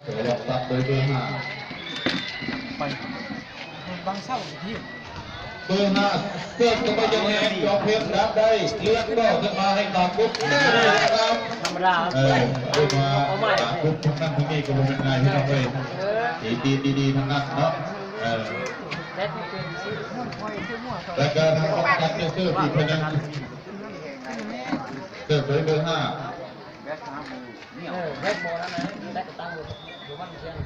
ລັອກຕັດໂດຍເບີຫ້າ ໄປ ບັງເຊົາທີ່ ເບີຫ້າ ເສີບເຂົ້າໄປຢ່າງແຮງ ຈອມເພັດ ດັບໄດ້ ລຽນຕໍ່ຂຶ້ນມາໃຫ້ຂາກຸບ ແກ້ໄດ້ແລ້ວ ທຳມະດາ ເອີ ເອີ້ນວ່າຂາກຸບທັງນັ້ນທັງນີ້ກໍບໍ່ແມ່ນງ່າຍ ພີ່ນ້ອງເອີຍ ເອີ ດີໆໆ ທັງນັ້ນເນາະ ເອີ ແລ້ວກໍທາງອອກຕັດເສີບອີກເທື່ອໜຶ່ງ ເສີບໂດຍເບີຫ້າ ເອີ ແບັກບໍ່ນັ້ນນະ ແບັກກໍຕັ້ງຢູ່ ຢູ່ມັນເຊື່ອງ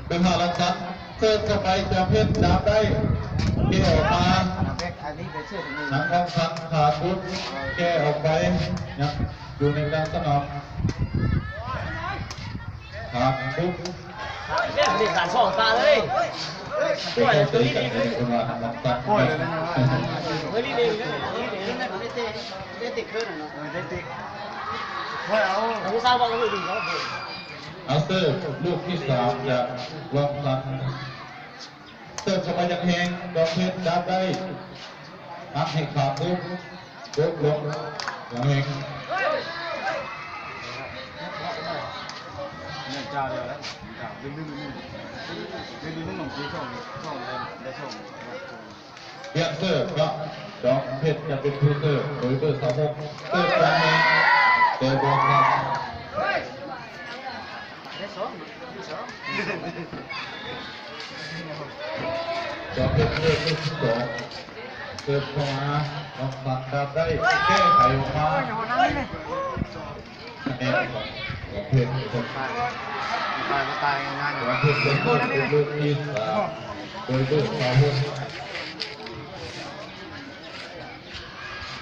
ເປັນຫາລັງສັນ ເສີບເຂົ້າໄປ ຈອມເພັດ ດາບໄດ້ ແກ້ອອກມາ ອັນນັ້ນແບັກ ອັນນີ້ໄປເສີບ ທາງລັງສັນ ຂາກຸດ ແກ້ອອກໄປ ຍັງຢູ່ໃນກາງສະໜອງ ຂາກຸດ ເອີ ເຫຼັ້ນການສອງຕາເລີຍ ໄປເຂົ້າໃຈກັນໃນຈັງຫວະທາງລັງສັນ ໂອ້ຍ ເອີ ໄດ້ເຕະ ໄດ້ເຕະຄືນນະ ໄດ້ເຕະ ໂອ້ຍ ເອົາ ຜູ້ສາວເວົ້າກັນດີເນາະ ເອົາເສີບລູກທີສາມຈາກລັງສັນ ເສີບເຂົ້າໄປຢ່າງແຮງ ຈອມເພັດ ດາບໄດ້ ຮັບໃຫ້ຂາກຸບ ກົດລົງຢ່າງແຮງ ເໜື່ອຍຈ້າວແລ້ວແຫຼະ ຈ້າວ ດຶງໆໆ ດຶງໆ ລົງຕີສອງ ສອງ ໄດ້ສອງ ປ່ຽນເສີບເນາະ ຈອມເພັດຈະເປັນຜູ້ເສີບ ໂດຍເບີຊາວຫົກ ເສີບຢ່າງແຮງ ແຕ່ບໍ່ທັນ ຈອມເພັດເສີບລູກທີສອງ ເສີບເຂົ້າມາ ຕ້ອງຕັ້ງດາບໄດ້ ແກ້ໄຂອອກມາ ຄະແນນຂອງຈອມເພັດ ຕາຍ ຕາຍ ຕາຍງາມໆ ຈອມເພັດເສີບເປັນລູກທີສາມ ໂດຍເບີຊາວຫົກ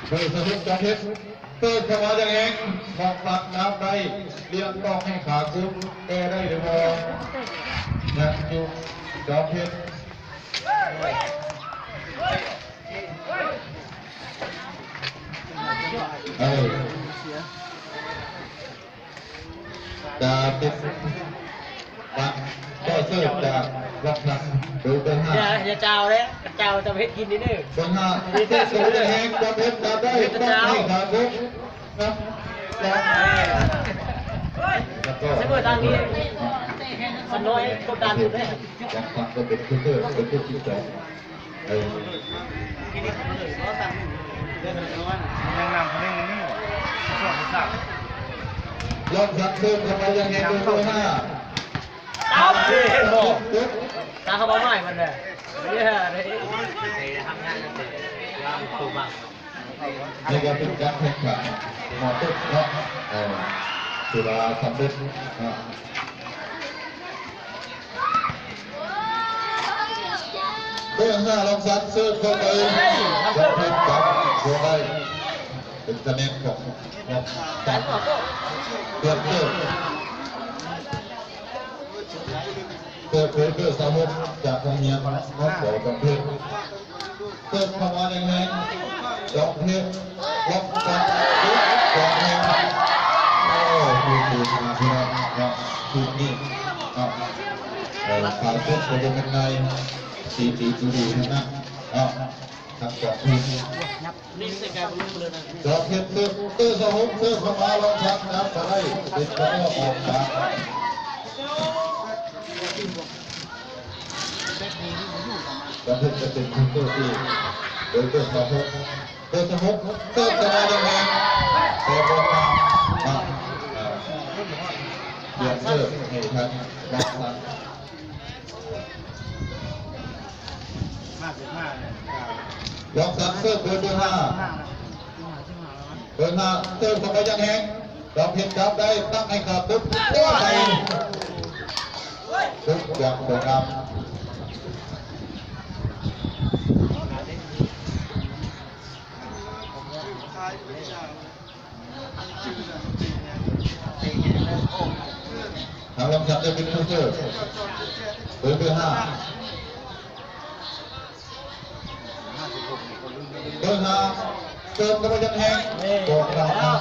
ເບີຊາວຫົກ ຈອມເພັດ ເປີດເຂົ້າມາຢ່າງແຮງ ມອງຕັດນຳໄດ້ ລຽນຕອກໃຫ້ຂາກຸມ ແກ້ໄດ້ຫຼືບໍ່ ຍັງຢູ່ ຈອມເພັດ ເອີ ກະຕິດບັດຕໍ່ເສີບຈາກລັກສັນ ໂດຍເບີຫ້າ ຢ່າ ຢ່າຈ້າວເດ້ ຈ້າວຈະເຮັດກິນນີ້ເດີ ເບີຫ້າ ເສີບເຂົ້າໄປແຮງ ຈອມເພັດ ຈັບໄດ້ ເຮັດແຕ່ ຕ້ອງໃຫ້ຂາກຸມ ນຳ ຈາກ ແລ້ວກໍ ໃສ່ເບີທາງນີ້ ສະນ້ອຍກົດດັນຢູ່ເດ້ ລັກສັນກໍເປັນຜູ້ເສີບ ເປັນຜູ້ທີ່ສອງ ເອີ ຍັງນຳຜູ້ໜຶ່ງນີ້ຫວາ ສອງສາມ ລັກສັນເສີບເຂົ້າໄປຍັງເຫັນເບີຫ້າ ຕາມເຫັນບໍ່ ຕາເຂົ້າມາໃໝ່ມັນແຫຼະ ເອີ ເດ້ ໄປທຳງານແຕ່ວ່າໂຕບັງ ນີ້ກໍເປັນການແຂ່ງຂັນມໍຕົ້ນເນາະ ເອີ ຖືວ່າສຳເລັດເນາະ ເບີຫ້າ ລັງສັນ ເສີບເຂົ້າໄປ ຈອມເພັດ ຈັບບໍ່ໄດ້ ເປັນຄະແນນຂອງລັງສັນ ປ່ຽນເສີບ ເປີດເຜີຍເບີຊາວຫົກ ຈາກໂຮງຮຽນ ມສ ຈອມເພັດ ເປີດເຂົ້າມາແຮງໆ ຈອມເພັດ ລັກສັນ ຈອມເພັດ ໂອ້ ຖືກມາພີ່ນ້ອງເນາະ ຖືກນີ້ເນາະ ເອີ ຂາຍຄົນກໍບໍ່ແມ່ນງ່າຍ ດີໆ ດີໆ ທັງນັ້ນເນາະ ທັງສອງທີມ ຈອມເພັດ ເສີບ ເບີຊາວຫົກ ເສີບເຂົ້າມາ ລັງສັນ ຈັບບໍ່ໄດ້ ເປັນການອອກມາ ຈອມເພັດຈະເປັນຜູ້ໂຕ້ຕີ ໂດຍເບີຊາວຫົກ ເບີຊາວຫົກ ເສີບເຂົ້າມາຢ່າງແຮງ ແຕ່ບໍ່ຜ່ານ ເອີ ປ່ຽນເສີບໃຫ້ທາງລັງສັນ ລັງສັນເສີບໂດຍເບີຫ້າ ເບີຫ້າ ເສີບເຂົ້າໄປຢ່າງແຮງ ຈອມເພັດຈັບໄດ້ ຕັ້ງໃຫ້ຂາກຸບ ໂອ້ຍ ໄປ ກຸບຢ່າງສວຍງາມ ທາງລັງສັນຈະເປັນຜູ້ເສີບ ເບີ ເບີຫ້າ ເບີຫ້າ ເສີບເຂົ້າໄປຢ່າງແຮງ ບໍ່ໄດ້ ເອົາ